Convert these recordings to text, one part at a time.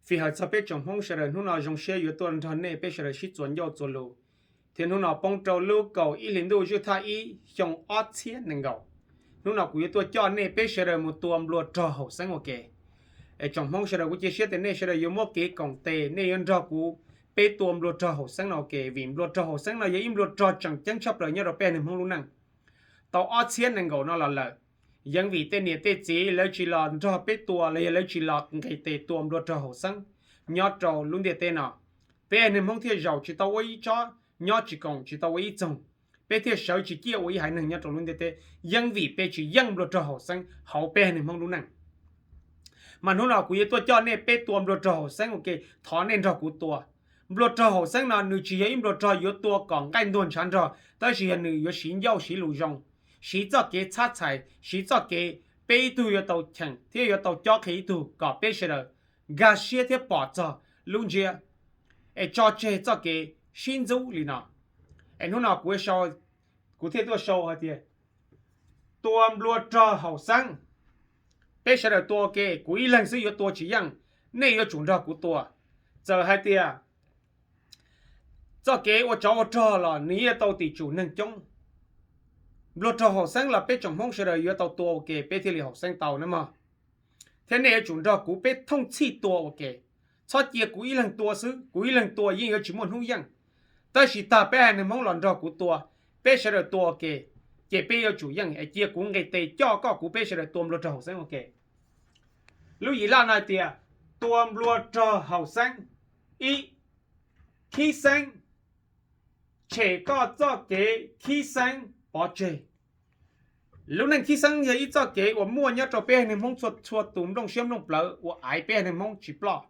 Fij hawm txog peb tsoom Hmoob sawv daws, hnub no zoo siab yuav tuaj nrog nej peb sawv daws sib txuas ncauj txuas lus, thiab hnub no poob rau lub kaum ib hli ntuj zwj thaj ib xyoo ob txhiab nees nkaum. Hnub no kuv yuav tuaj coj nej peb sawv daws mus tua nplua rog haum xeeb ua ke. Es tsoom Hmoob sawv daws, kuv cia siab tias nej sawv daws yuav muab kev koom tes, nej yuav nrog kuv peb tua nplua rog haum xeeb no ua ke, vim nplua rog haum xeeb no yog ib nplua rog tseem ceeb tshaj plaws nyob rau peb haiv neeg Hmoob lub neej. Tau ob txhiab nees nkaum no los lawm, yeej vim tej niam tej txiv lawv tsis los nrog peb tua los yog lawv tsis los nqis tes tua nplua rog haum xeeb nyob rau lub ntiaj teb no, peb haiv neeg Hmoob thiaj zaum tsis tau ua ib tsob, nyob tsis koom tsis tau ua ib txoog, peb thiaj sawv tsis ciaj ua ib haiv neeg nyob rau lub ntiaj teb, yeej vim peb tsis yeej nplua rog haum xeeb hauv peb haiv neeg Hmoob lub neej. Mas hnub no kuv yuav tuaj coj nej peb tua nplua rog haum xeeb ua ke, thov nej nrog kuv tua. Nplua rog haum xeeb no nws tsis yog ib nplua rog yuav tua kom nqaij ntuag ntshav nrog, tab sis yog nws yuav siv ncauj siv lus zoo, siv txoj kev txhab txhais, siv txoj kev peb ib tug yuav tau cheem thiab yuav tau cob qhia ib tug kom peb sawv daws nkag siab thiab pom txog lub ntsiab, es tso tseg txoj kev sib ntxub li no. Es hnub no kuv, kuv thiaj tuaj sau hais tias tua nplua rog haum xeeb. Peb sawv daws tua ua ke, kuv ib leeg xwb yuav tua tsis yeej, nej yuav tsum nrog kuv tua. Txawm hais tias txoj kev ua tsov ua rog los nws yuav tau tim tsum neeg coob. Nplua rog haum xeeb los peb tsoom Hmoob sawv daws yuav tau tua ua ke peb thiaj li haum xeeb tau na mog. Thiab nej yuav tsum nrog kuv peb thooj txhij tua ua ke. Txhob cia kuv ib leeg tua xwb, kuv ib leeg tua yeej yuav tsis muaj hnub yeej. Tab sis tag peb haiv neeg Hmoob los nrog kuv tua, peb sawv daws tua ua ke, ces peb yuav tsum yeej. Cia kuv nqis tes coj koj kuv peb sawv daws tua nplua rog haum xeeb ua ke. Lub yim laj no hais tias tua nplua rog haum xeeb. Ib, khib xeeb, tshem koj txoj kev khib xeeb pov tseg. Lub neej khib xeeb yog ib txoj kev uas muaj nyob rau peb haiv neeg Hmoob txhua txhua tus nplooj siab nplooj plawv uas aiv peb haiv neeg Hmoob tsis ploj.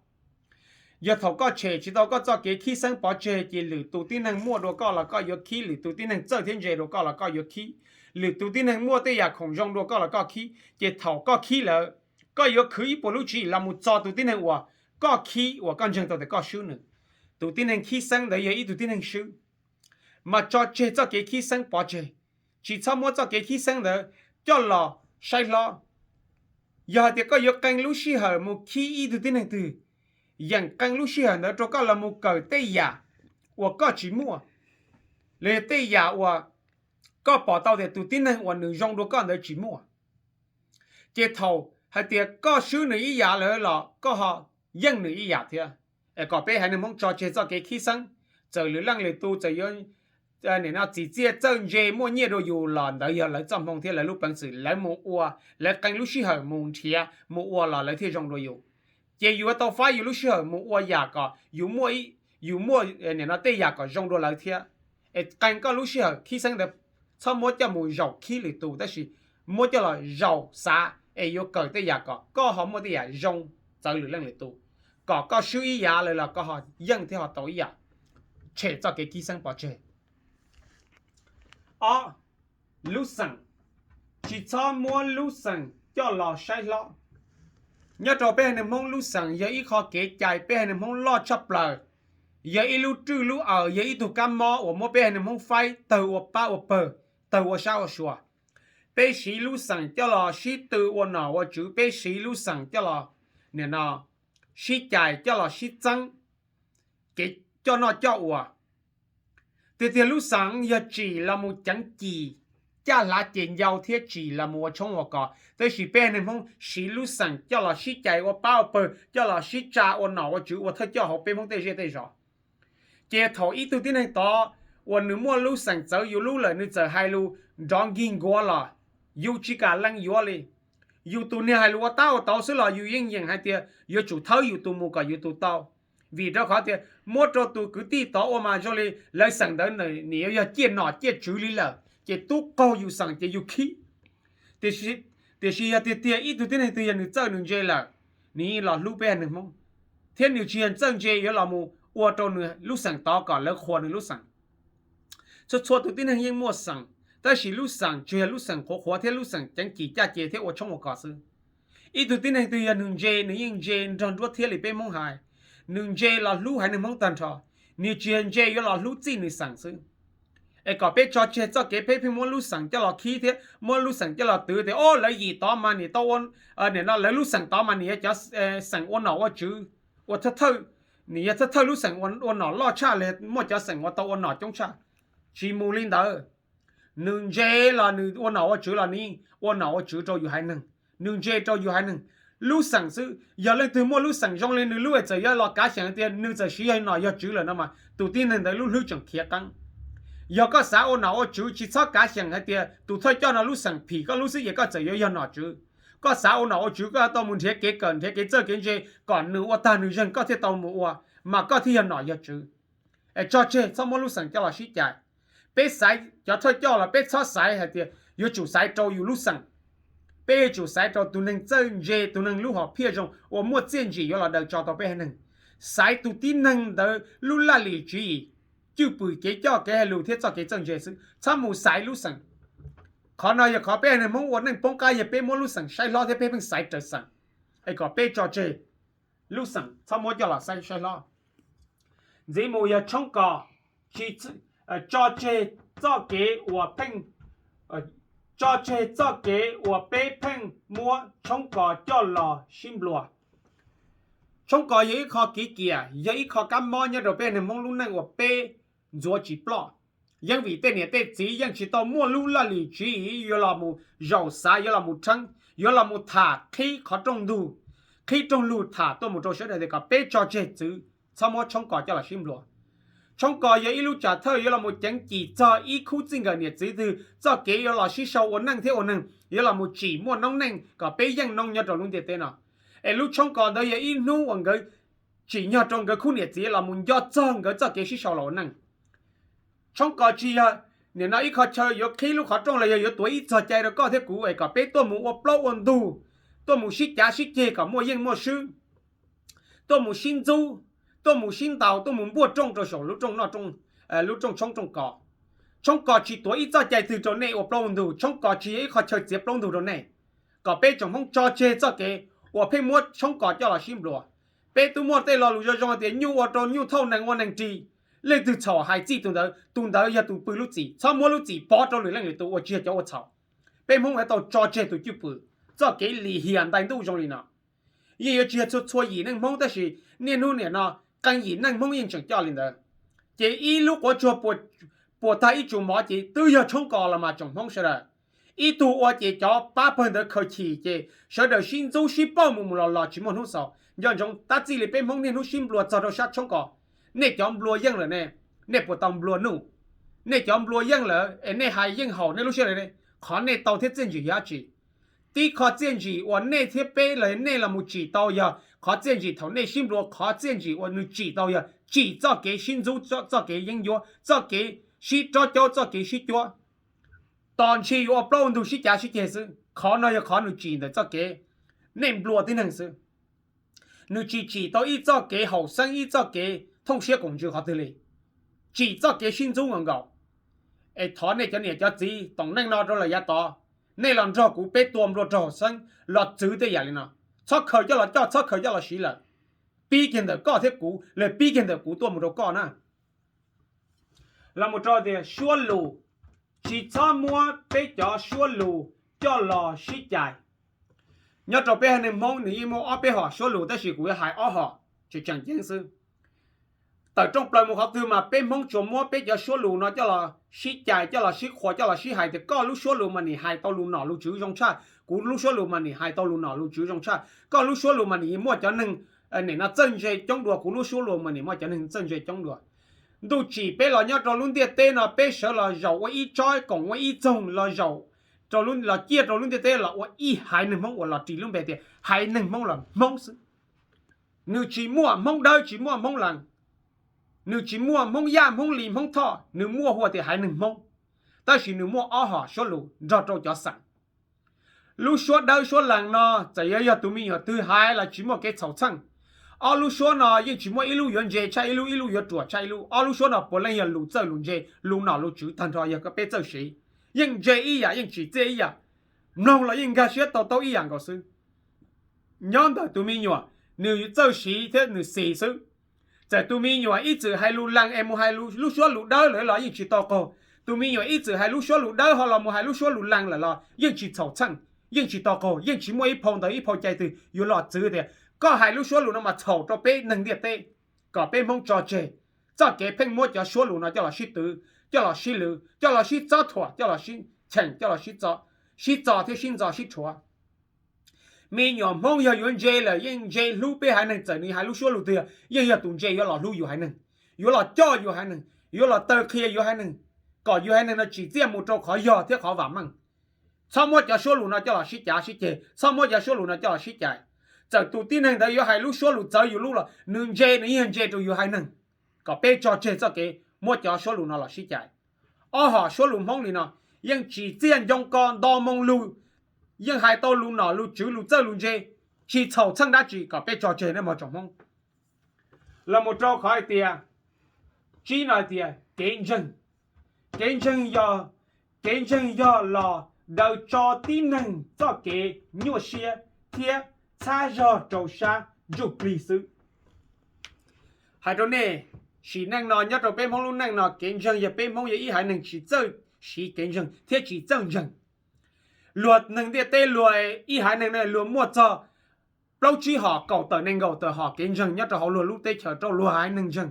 Yog thaum koj tshem tsis tau koj txoj kev khib xeeb pov tseg ces lwm tus tib neeg muaj dua koj los koj yuav khib, lwm tus tib neeg txawj thiab ntse dua koj los koj yuav khib, lwm tus tib neeg muaj tej yam khoom zoo dua koj los koj khib, ces thaum koj khib lawm, koj yuav khwv ib puas lub tswv yim los mus txog tus tib neeg uas koj khib uas koj ntseeg tau tias koj swb nws. Tus tib neeg khib xeeb ntawd yog ib tug tib neeg swb. Mas tso tseg txoj kev khib xeeb pov tseg, tsis txhob muab txoj kev khib xeeb ntawd coj los saib hlob. Yog hais tias koj yuav qee lub sij hawm mus khib ib tug tib neeg twg, yeem qee lub sij hawm ntawd rau koj los mus kawm tej yam uas koj tsis muaj, los yog tej yam uas koj pom tau tias tus tib neeg uas nws zoo dua koj ntawd tsis muaj. Ces thaum hais tias koj swb nws ib yam lawm los koj ho yeej nws ib yam thiab. Es kom peb haiv neeg Hmoob tso tseg txoj kev khib xeeb, txawm lwm leej lwm tus txawm yuav nim no txim txiaj txawj ntse muaj nyiaj dua yus los ntawd yog lawv txoj hmoo thiab lawv lub peev xwm, lawv mus ua, lawv qee lub sij hawm mus nrhiav mus ua los lawv thiaj zoo dua yus. Ces yus yuav tau faib yus lub sij hawm mus ua yam kom yus muaj, yus muaj nim no tej yam kom zoo dua lawv thiab. Es qee koj lub sij hawm khib xeeb ntawd txhob muab coj mus zaum khib lwm tus, tab sis muab coj los zaum xav es yuav kawm tej yam kom koj ho muaj tej yam zoo txawv lwm leej lwm tus, kom koj swb ib yam lawm los koj ho yeej thiab ho tau ib yam. Tshem txoj kev khib xeeb pov tseg. Ob, lub xeem. Tsis txhob muab lub xeem coj los saib hlob. Nyob rau peb haiv neeg Hmoob, lub xeem yog ib qho kev cai peb haiv neeg Hmoob loj tshaj plaws, yog ib lub rwj lub aws, yog ib tug kab mob uas muab peb haiv neeg Hmoob faib tawg ua pab ua pawg, tawg ua sab ua sua. Peb siv lub xeem coj los sib tw ua nom ua tswv, peb siv lub xeem coj los, nim no, sib cais, coj los sib txeeb kev coj noj coj ua. Tiag tiag lub xeem yog tsim los mus ceev cim, caj hlav ces ncau thiab tsim los mus ua tshoob ua kos, tab sis peb haiv neeg Hmoob siv lub xeem coj los sib cais ua pab ua pawg, coj los sib tsa ua nom ua tswv ua thawj coj hauv peb Hmoob tej zej tej zos. Ces thaum ib tug tib neeg tod uas nws muaj lub xeem txawv yus lub lawm, nws txawm hais lus nrov nkig nkuav los yus tsis kam lees yuav li. Yus tus niag hais lus ua tab ua tauv xwb los yus yeej yeem hais tias yuav tsum thawb yus tus mus kom yus tus tau. Vim rau qhov tias muab rau tus kwv tij tod ua mas zoo li lawv xeem ntawd nim yuav yog ciaj nom ciaj tswv li lawm, ces tub qaug yus xeem ces yus khib. Tiam sis yog tiag tiag ib tug tib neeg twg yog nws txawj nws ntse lawm, nws yeej los hlub peb haiv neeg Hmoob, thiab nws tsis yog txawj ntse yuav los mus ua rau nws lub xeem tod kom lawv qhuas nws lub xeem. Txhua txhua tus tib neeg yeej muaj xeem, tab sis lub xeem tsis yog lub xeem qhuav qhuav thiab lub xeem ceev cim caj ces thiab ua tshoob ua kos xwb. Ib tug tib neeg twg yog nws ntse, nws yeej ntse nrog nruab thiab li peb Hmoob hais, nws ntse los hlub haiv neeg Hmoob tag nrho, nws tsis yog ntse yuav los hlub txij nws xeem xwb. Es kom peb tso tseg txoj kev peb pheej muab lub xeem coj los khib thiab muab lub xeem coj los twv tias o lawv yim tod mas nim tau ua, nim no lawv lub xeem tod mas nim yog cov xeem ua nom ua tswv, ua thawj thawj, nws yog thawj thawj lub xeem ua nom loj tshaj los muaj cov xeem uas tau ua nom coob tshaj. Tsis mus li ntawd. Nws ntse los nws ua nom ua tswv los nws ua nom ua tswv rau yus haiv neeg, nws ntse rau yus haiv neeg. Lub xeem xwb, yog leej twg muaj lub xeem zoo li nws lub es txawm yuav los kav xyeem tias nws txawm siv yog nom yog tswv lawm no mas tus tib neeg ntawd lub hlwb tseem khiav qeeb. Yog koj xav ua nom ua tswv tsis txhob kav xyeem hais tias tus thawj coj no lub xeem phim koj lub xwb ces koj txawm yuav yog nom tswv. Koj xav ua nom ua tswv koj tau mus nrhiav kev kawm nrhiav kev txawj kev ntse kom nws ua tag nws zeeg koj thiaj tau mus ua, mas koj thiaj yog nom yog tswv. Es tso tseg txhob muab lub xeem coj los sib cais. Peb xaiv cov thawj coj los peb txhob xaiv hais tias yuav tsum xaiv rau yus lub xeem. Peb yuav tsum xaiv rau tus neeg txawj ntse, tus neeg lub hom phiaj zoo uas muaj txiaj ntsim yuav los daws tso tau peb haiv neeg. Xaiv tus tib neeg ntawd lub laj lim tswv yim, cwj pwm kev coj kev hais lus thiab txoj kev txawj ntse xwb, txhob mus xaiv lub xeem. Qhov no yog qhov peb haiv neeg Hmoob ua neej poob qab yog peb muab lub xeem saib hlob thiab peb pheej xaiv raws xeem, es kom peb tso tseg lub xeem txhob muab coj los saib saib hlob. Ntxiv mus yog tshoob kos, tsis tso tseg txoj kev uas pheej, tso tseg txoj kev uas peb pheej muab tshoob kos coj los sib nplua. Tshoob kos yog ib qho kiv kiam, yog ib qho kab mob nyob rau peb neeg Hmoob lub neej uas peb ntxuav tsis ploj. Yeej vim tej niam tej txiv yeej tsis tau muaj lub laj lim tswv yim yuav los mus zaum xav, yuav los mus rheeb, yuav los mus tham qhib qhov rooj ntug, qhib rooj lug tham tuaj mus rau sawv daws tias kom peb tso tseg txwv, txhob muab tshoob kos coj los sib nplua. Tshoob kos yog ib lub tsam thawj yuav los mus ceev cim txog ib khub txij nkawm niam txiv twg txoj kev yuav los sib sau ua neej thiab ua neeg, yuav los mus tsim muaj noob neej kom peb yeej noob nyob rau lub ntiaj teb no. Es lub tshoob kos ntawd yog ib hnub uas nkawd tsim nyog rau nkawd khub niam txiv los mus nco txog nkawd txoj kev sib sau los ua neej. Tshoob kos tsis yog nim no ib qho chaw yuav qhib lub qhov rooj los yog yuav tuav ib txog cai rau koj thiab kuv es kom peb tuaj mus ua plaub ua ntug, tuaj mus sib cav sib ceg kom muaj yeej muaj swb, tuaj mus sib ntxub, tuaj mus sib ntaus, tuaj mus npuaj rooj rau saum lub rooj noj, lub rooj tshoob rooj kos. Tshoob kos tsis tuav ib txoj cai twg rau nej ua plaub ua ntug, tshoob kos tsis yog ib qho chaw txiav plaub ntug rau nej. Kom peb tsoom Hmoob tso tseg txoj kev uas pheej muab tshoob kos coj los sib nplua. Peb twb muaj tej lo lus zoo zoo tias nyuj ua rau nyuj thauj, nees ua nees ris. Leej twg txhaum hais txij tus ntawd, tus ntawd yog tus pw lub txim, txhob muab lub txim pov rau lwm leej lwm tus uas tsis yog cov ua txhaum. Peb Hmoob yuav tau tso tseg tus cwj pwm, txoj kev lim hiam ntais ntuj zoo li no. Yeej yuav tsis yog txhua txhua yim neej Hmoob tab sis niaj hnub nim no qee yim neej Hmoob yeej tseem coj li ntawd. Ces ib lub quav tsuag puas tag ib tsu mov ces twb yog tshoob kos los mas tsoom Hmoob sawv daws. Ib tug ua ces cov pab pawg ntawd khaws chim ces sawv daws sib ntxub sib pauj mus mus los los tsis muaj hnub xaus. Nco ntsoov tab txij li peb Hmoob niaj hnub sib nplua txog rau sab tshoob kos, nej cov nplua yeej lawm ne, nej puas tau nplua nuj? Nej cov nplua yeej lawm es nej hais yeej haum nej lub siab lawm ne, qhov nej tau thiab txiaj ntsig yog dab tsi? Tib qho txiaj ntsig uas nej thiab peb los nej los mus tsim tau yog qhov txiaj ntsig thaum nej sib nplua, qhov txiaj ntsig uas nws tsim tau yog tsim txoj kev sib ntxub, txoj kev yeeb ncuab, txoj kev sib rob caub, txoj kev sib cuab. Tos ntshis yuav ua plaub ua ntug sib cav sib ceg xwb. Qhov no yog qhov nws tsim ntawm txoj kev nej nplua tib neeg xwb. Nws tsis tsim tau ib txoj kev haum xeeb, ib txoj kev thooj siab koom ntsws qhov twg li. Tsim txoj kev sib ntxub nkaus nkaus. Es thov nej cov niam cov txiv toom neej no rau lawm yav tod, nej los nrog kuv peb tua nplua rau haum xeeb los txwv tej yam li no. Txhob khaws coj los coj, txhob khaws coj los siv lawm. Pib kiag ntawm koj thiab kuv, los pib kiag ntawm kuv tuaj mus rau koj na. Los mus rau tias suab lus, tsis txhob muab peb cov suab lus coj los sib cais. Nyob rau peb haiv neeg Hmoob nws yeej muaj ob peb hom suab lus tab sis kuv yuav hais ob hom tseem tseem ceeb xwb. Tawm rooj plaws mus qhov twg mas peb Hmoob tsuas muab peb cov suab lus no coj los sib cais, coj los sib qhuas, coj los sib hais tias koj lub suab lus mas nim hais tau lus nom lus tswv zoo tshaj, kuv lub suab lus mas nim hais tau lus nom lus tswv zoo tshaj, koj lub suab lus mas nim muaj cov neeg nim no txawj ntse coob dua, kuv lub suab lus mas nim muaj cov neeg txawj ntse coob dua. Ntuj tsim peb los nyob rau lub ntiaj teb no peb sawv los zaum ua ib tsob koom ua ib txoog los zaum rau, los ciaj rau lub ntiaj teb los ua ib haiv neeg Hmoob uas los ris lub npe tias haiv neeg Hmoob los Hmoob xwb. Nws tsis muaj Hmoob dawb tsis muaj Hmoob lees, nws tsis muaj Hmoob Yaj Hmoob Lis Hmoob Thoj, nws muaj hu tias haiv neeg Hmoob. Tab sis nws muaj ob hom suab lus nrog rau cov xeem. Lub suab dawb suab lees no txawm yuav yog tus me nyuam twg hais los tsis muaj kev txhaum txheej. Ob lub suab no yeej tsis muaj ib lub yuav ntse tshaj ib lub, ib lub yuav ruam tshaj ib lub. Ob lub suab no puav leej yog lus txawj lus ntse, lus nom lus tswv tag nrho yog peb txawj siv. Yeej ntse ib yam, yeej tsim txiaj ib yam, mloog los yeej nkag siab to taub ib yam nkaus xwb. Nyob ntawm tus me nyuam, nws txawj siv thiab nws xis xwb. Txawm tus me nyuam ib txwm hais lus lees es mus hais lub suab lus dawb lawm los yeej tsis tau qaug. Tus me nyuam ib txwm hais lub suab lus dawb ho los mus hais lub suab lus lees lawm los yeej tsis txhaum txheej, yeej tsis tau qaug, yeej tsis muaj ib phau ntawv ib phau cai twg yuav los txwv tias Koj hais lub suab lus no mas txhaum rau peb neeg ntiaj teb, kom peb Hmoob tso tseg txoj kev pheej muab cov suab lus no coj los sib twv, coj los sib lwv, coj los sib txob thuam, coj los sib cheem, coj los sib txo, sib txo thiab sib ntxo sib rhuav. Me nyuam Hmoob yog yuav ntse lawm yeej ntse hlub peb haiv neeg, txawm nws hais lub suab lus twg yog yeej yog tus ntse yuav los hlub yus haiv neeg, yuav los coj yus haiv neeg, yuav los taw qhia yus haiv neeg, kom yus haiv neeg no tsim txiaj mus rau qhov yog thiab qhov vam meej. Txhob muab cov suab lus no coj los sib cav sib ceg, txhob muab cov suab lus no coj los sib cais. Txawm tus tib neeg ntawd yuav hais lub suab lus txawv yus lub los nws ntse, nws yeej ntse rau yus haiv neeg. Kom peb tso tseg txoj kev muab cov suab lus no los sib cais. Ob hom suab lus Hmoob li no yeej tsim txiaj ncoo ko nto moo lug, yeej hais tau lus nom lus tswv lus txawj lus ntse, tsis txhaum txheej dab tsi, kom peb tso tseg nawb mog tsoom Hmoob. Los mus rau qhov hais tias tsib no hais tias kev ntseeg. Kev ntseeg yog, kev ntseeg yog los daws tso tib neeg txoj kev nyuaj siab thiab txhab zog rau sab ntsuj plig xwb. Hais rau nej, sim neej no nyob rau peb Hmoob lub neej no kev ntseeg yog peb Hmoob yog ib haiv neeg tsis txawj siv kev ntseeg thiab tsis txawj ntseeg. Luag neeg ntiaj teb luag ib haiv neeg ne luag muaj txog plaub tsib hom kaum tawm nees nkaum tawm hom kev ntseeg nyob rau hauv luag lub teb chaws rau luag haiv neeg ntseeg.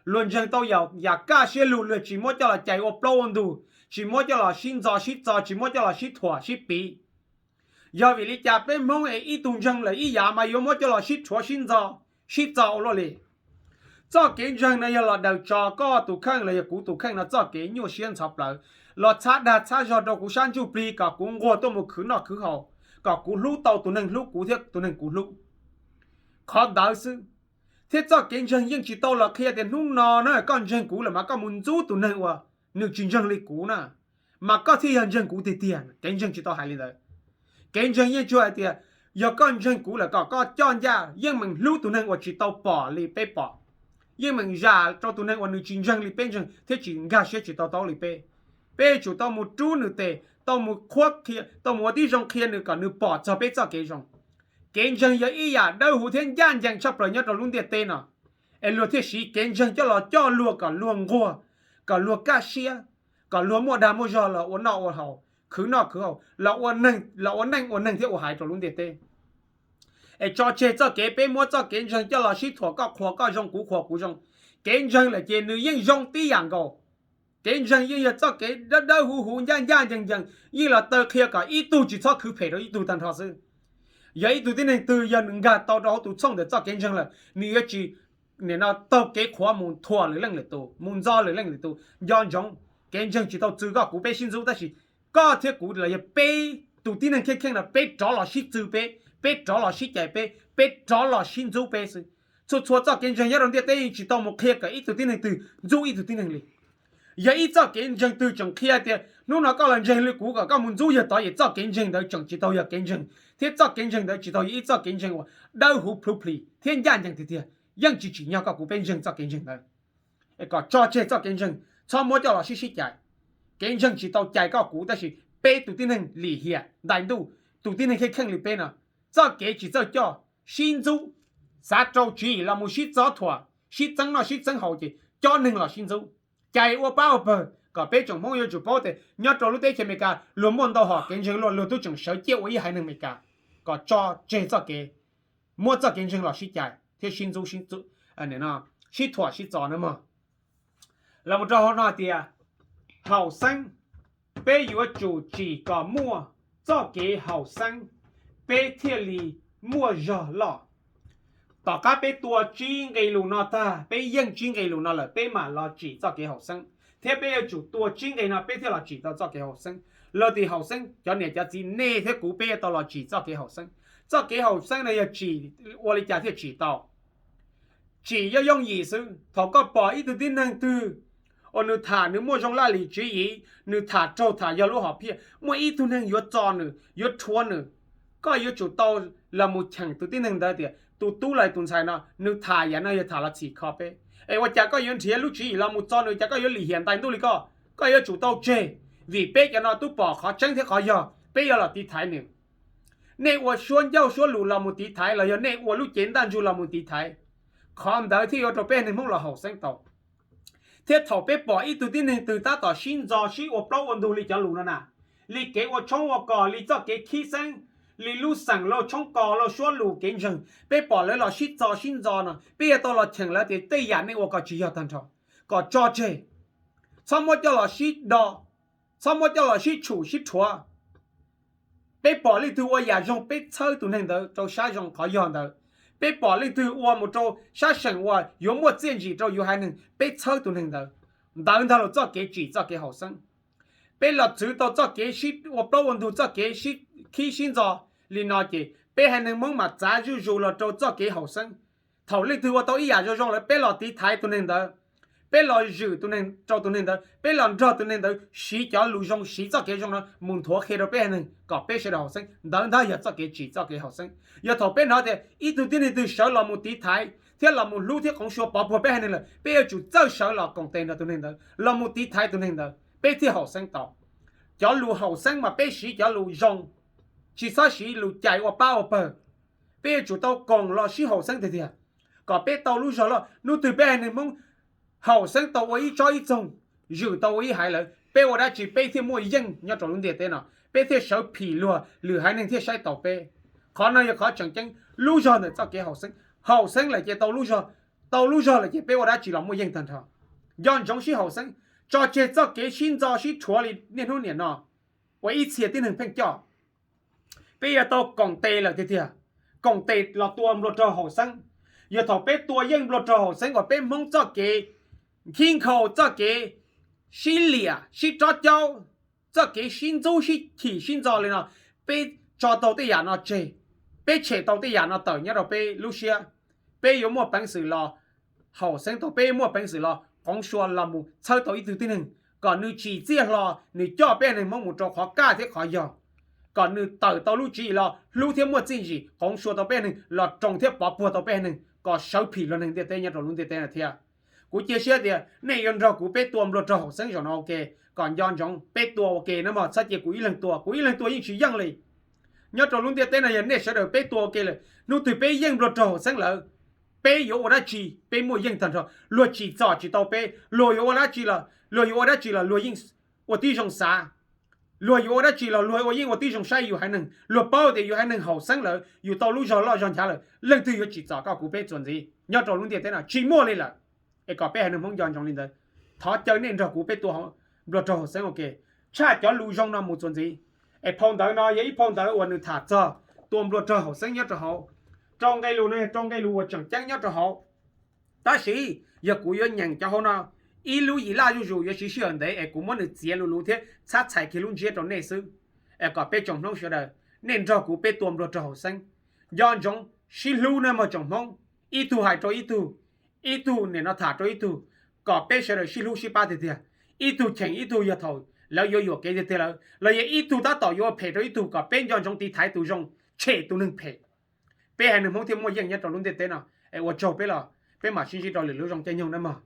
Luag ntseeg tau yam kaj siab lug, luag tsis muab coj los cais ua plaub ua ntug, tsis muab coj los sib ntxo sib txo, tsis muab coj los sib thuam sib piv. Yog vim li cas peb Hmoob es ib tug ntseeg lawm ib yam mas yuav muab coj los sib rhuav sib ntxo, sib txo ua luaj li? Txoj kev ntseeg no yog los daws tso koj tus kheej los yog kuv tus kheej no txoj kev nyuaj siab ntxhov plawv, los txhab dag txhab zog rau kuv sab ntsuj plig kom kuv nquag tuaj mus khwv noj khwv haus, kom kuv hlub tau tus neeg hlub kuv thiab tus neeg kuv hlub. Qhov ntawd xwb. Thiab txoj kev ntseeg yeej tsis tau los qhia tias hnub no na koj ntseeg kuv lawm mas koj mus ntxub tus neeg uas nws tsis ntseeg li kuv na, mas koj thiaj yog ntseeg kuv tiag tiag. Kev ntseeg tsis tau hais li ntawd. Kev ntseeg yeej tsuas hais tias yog koj ntseeg kuv lawm kom koj coj ncaj yeej meem hlub tus neeg uas tsis tau pom li peb pom, yeej meem zam rau tus neeg uas nws tsis ntseeg li peb ntseeg thiab tsis nkag siab tsis tau taub li peb. Peb yuav tsum tau mus rub nws tes, tau mus qhuab qhia, tau mus ua tib zoo qhia nws kom nws pom txog peb txoj kev zoo. Kev ntseeg yog ib yam dawb huv thiab ncaj ncees tshaj plaws nyob rau lub ntiaj teb no, es luag thiaj siv kev ntseeg coj los coj luag kom luag nquag, kom luag kaj siab, kom luag muaj dag muaj zog los ua noj ua haus, khwv noj khwv haus, los ua neej ua neeg thiab ua haiv rau lub ntiaj teb. Es tso tseg txoj kev peb muab txoj kev ntseeg coj los sib thuam koj qhuas koj zoo kuv qhuas kuv zoo. Kev ntseeg lawm ces nws yeej zoo tib yam nkaus. Kev ntseeg yeej yog txoj kev dawb dawb huv huv ncaj ncaj ncees ncees, yeej los taw qhia kom ib tug tsis txhob khwv phem rau ib tug tag nrho xwb. Yog ib tug tib neeg twg yog nws nkag tau rau hauv tus txhooj ntawm txoj kev ntseeg lawm, nws yuav tsis nim no taug kev qhuav mus thuam lwm leej lwm tus, mus ntxo lwm leej lwm tus. Nco ntsoov, kev ntseeg tsis tau txw koj kuv peb sib ntxub, tab sis koj thiab kuv los yog peb tus tib neeg kheej kheej no peb rov los sib txw peb, peb rov los sib cais peb, peb rov los sib ntxub peb xwb. Txhua txhua txoj kev ntseeg nyob rau ntiaj teb yeej tsis tau mus qhia kom ib tug tib neeg twg ntxub ib tug tib neeg li. Yog ib txoj kev ntseeg twg tseem qhia tias hnub no koj los ntseeg li kuv kom koj mus ntxub yawg tod, es txoj kev ntseeg ntawd tseem tsis tau yog kev ntseeg, thiab txoj kev ntseeg ntawd tsis tau yog ib txoj kev ntseeg uas dawb huv plhuv plis thiab ncaj ncees tiag tiag, yeej tsis tsim nyog koj kuv peb ntseeg txoj kev ntseeg ntawd. Es kom tso tseg txoj kev ntseeg, txhob muab coj los sib sib cais. Kev ntseeg tsis tau cais koj kuv, tab sis peb tus tib neeg lim hiam ntais ntuj, tus tib neeg kheej kheej li peb no, txoj kev tsis txawj coj, sib ntxub, xav rau tswv yim los mus sib txob thuam, sib txeeb noj sib txeeb haus ces coj neeg los sib ntxub, cais ua pab ua pawg. Kom peb tsoom Hmoob yuav tsum paub tias nyob rau lub teb chaws Amelikas luag muaj ntau hom kev ntseeg luaj, luag twb tseem sawv ciaj ua ib haiv neeg Amelikas. Kom tso tseg txoj kev muab txoj kev ntseeg los sib cais thiab sib ntxub, sib thuam sib txo na mog. Los mus rau hauv no hais tias haum xeeb, peb yuav tsum tsim kom muaj txoj kev haum xeeb, peb thiaj li muaj zog loj. Tom qab peb tua tsib nqe lus no tag, peb yeej tsib nqe lus no lawm, peb mam los tsim txoj kev haum xeeb, thiab peb yuav tsum tua tsib nqe no peb thiaj los tsim tau txoj kev haum xeeb. Los tim haum xeeb, cov niam cov txiv nej thiab kuv peb yuav tau los tsim txoj kev haum xeeb. Txoj kev haum xeeb no yog tsim ua li cas thiaj tsim tau? Tsim yooj yooj yim xwb. Thaum koj pom ib tug tib neeg twg uas nws tham nws muaj zoo laj lim tswv yim, nws tham raug tham yog lub hom phiaj, muaj ib tug neeg yuav txo nws, yuav rhuav nws, koj yuav tsum tau los mus cheem tus tib neeg ntawd tias tus tub los tus ntxhais no nws tham yam no yog tham los txhim kho peb. Es ua cas koj yuav nrhiav lub tswv yim los mus txo nws, cas koj yuav lim hiam ntais ntuj li koj? Koj yuav tsum tau tseg, vim peb cov no twb pom qhov tseeb thiab qhov yog, peb yuav los tiv thaiv nws. Nej ua suab ncauj suab lus los mus tiv thaiv los yog nej ua lub cev ntaj ntsug los mus tiv thaiv, qhov ntawd thiaj yuav rau peb neeg Hmoob los haum xeeb tau. Thiab thaum peb pom ib tug tib neeg twg tab tom sib ntxo sib ua plaub ua ntug li cov lus no na, li kev ua tshoob ua kos, li txoj kev khib xeeb, li lub xeem lauj, tshoob kos lauj, suab lus kev ntseeg, peb pom lawv los sib txo sib ntxo no, peb yuav tau los cheem lawv tias tej yam nej ua kom tsis yog tag nrho, kom tso tseg, txhob muab coj los sib do, txhob muab coj los sib tshum sib rhuav. Peb pom leej twg ua yam zoo peb txhawb tus neeg ntawd rau sab zoo qhov yog ntawd. Peb pom leej twg ua mus rau sab seem uas yuav muaj txiaj ntsim rau yus haiv neeg, peb txhawb tus neeg ntawd. Ntawd ntag los txoj kev tsim txoj kev haum xeeb. Peb los txwv tau txoj kev sib ua plaub ua ntug, txoj kev sib khib sib ntxo li no ces peb haiv neeg Hmoob mam txav zuj zus los rau txoj kev haum xeeb. Thaum leej twg ua tau ib yam zoo zoo lawm peb los tiv thaiv tus neeg ntawd, peb los zwm tus neeg rau tus neeg ntawd, peb los nrog tus neeg ntawd siv cov lus zoo, siv txoj kev zoo no mus nthuav qhia rau peb haiv neeg kom peb sawv daws haum xeeb. Ntawd ntag yog txoj kev tsim txoj kev haum xeeb. Yog thaum peb hnov tias ib tug tib neeg twg sawv los mus tiv thaiv thiab los mus hlub thiab qoov xyuas pov puag peb haiv neeg lawm, peb yuav tsum txawj sawv los koom tes nrog tus neeg ntawd, los mus tiv thaiv tus neeg ntawd, peb thiaj haum xeeb tau. Cov lus haum xeeb mas peb siv cov lus zoo, tsis txhob siv lus cais ua pab ua pawg. Peb yuav tsum tau koom los sib haum xeeb tiag tiag, kom peb tau lub zog loj. Hnub twg peb haiv neeg Hmoob haum xeeb tau ua ib tsob ib txoog, zwm tau ua ib haiv lawm, peb ua dab tsi peb thiaj muaj yeej nyob rau lub ntiaj teb no, peb thiaj sawv phim luag, lwm haiv neeg thiaj saib taus peb. Qhov no yog qhov tseem ceeb, lub zog ntawm txoj kev haum xeeb. Haum xeeb lawm ces tau lub zog, tau lub zog lawm ces peb ua dab tsi los muaj yeej tag nrho. Nco ntsoov sib haum xeeb, tso tseg txoj kev sib ntxo sib rhuav li niaj hnub niam no uas ib txhia tib neeg pheej coj. Peb yuav tau koom tes lawm tiag tiag, koom tes los tua npluag rog haum xeeb. Yog thaum peb tua yeej npluag rog haum xeeb uas peb Hmoob txoj kev khib nkhaus, txoj kev sib liam sib tsob caub, txoj kev sib ntxub sib chim sib ntxo li no, peb tso tau tej yam no tseg, peb tshem tau tej yam no tawm nyob rau peb lub siab, peb yuav muaj peev xwm los haum xeeb tau, peb muaj peev xwm los qoov xyuas los mus txhawb tau ib tug tib neeg kom nws tsim txiaj hlo, nws coj peb haiv neeg Hmoob mus rau qhov kaj thiab qhov yog, kom nws tawm tau lub tswv yim los hlub thiab muaj txiaj ntsig qoov xyuas tau peb haiv neeg, los roos thiab pov puag tau peb haiv neeg kom sawv phim luag neeg ntiaj teb nyob rau lub ntiaj teb no thiab. Kuv cia siab tias nej yuav nrog kuv peb tua npluag rog haum xeeb zaum no ua ke, kom nco ntsoov peb tua ua ke na mog, txhob cia kuv ib leeg tua, kuv ib leeg tua yeej tsis yeej li. Nyob rau lub ntiaj teb no yog nej sawv daws peb tua ua ke lawm, hnub twg peb yeej npluag rog haum xeeb lawm, peb yuav ua dab tsi peb muaj yeej tag nrho, luag tsim txom tsis tau peb, luag yuav ua dab tsi los, luag yuav ua dab tsi los luag yeej ua tib zoo xav, luag yuav ua dab tsi los luag ua yeej ua tib zoo saib yus haiv neeg, luag paub tias yus haiv neeg haum xeeb lawm, yus tau lub zog loj zog nchav lawm, leej twg yuav tsim txom koj kuv peb txuas ntxiv nyob rau lub ntiaj teb no tsis muaj li lawm. Es kom peb haiv neeg Hmoob nco ntsoov li ntawd, thov caw nej nrog kuv peb tua npluag rog haum xeeb ua ke, tshaj cov lus zoo no mus txuas ntxiv. Es phau ntawv no yog ib phau ntawv uas nws tham txog tua npluag rog haum xeeb nyob rau hauv. Rau nqe lus no yog rau nqe lus uas tseem ceeb nyob rau hauv. Tab sis yog kuv yuav nyeem cov hauv no, ib lub yim laj zuj zus yuav siv sij hawm ntev es kuv muab nws txiav lus lus thiab txhab txhais kiag lub ntsiab rau nej xwb. Es kom peb tsoom Hmoob sawv daws nej nrog kuv peb tua npluag rog haum xeeb. Nco ntsoov sib hlub nawb mog tsoom Hmoob, ib tug hais rau ib tug, ib tug nim no tham rau ib tug, kom peb sawv daws sib hlub sib pab tiag tiag. Ib tug cheem ib tug yog thaum lawv yuav yuam kev tiag tiag lawm, los yog ib tug tab tom yuav ua phem rau ib tug, kom peb nco ntsoov tiv thaiv tus zoo, tshem tus neeg phem, peb haiv neeg Hmoob thiaj muaj yeej nyob rau lub ntiaj teb no. Es ua tsaug peb los, peb mam sib ntsib rau lwm lub zoo caij nyoog nawb mog.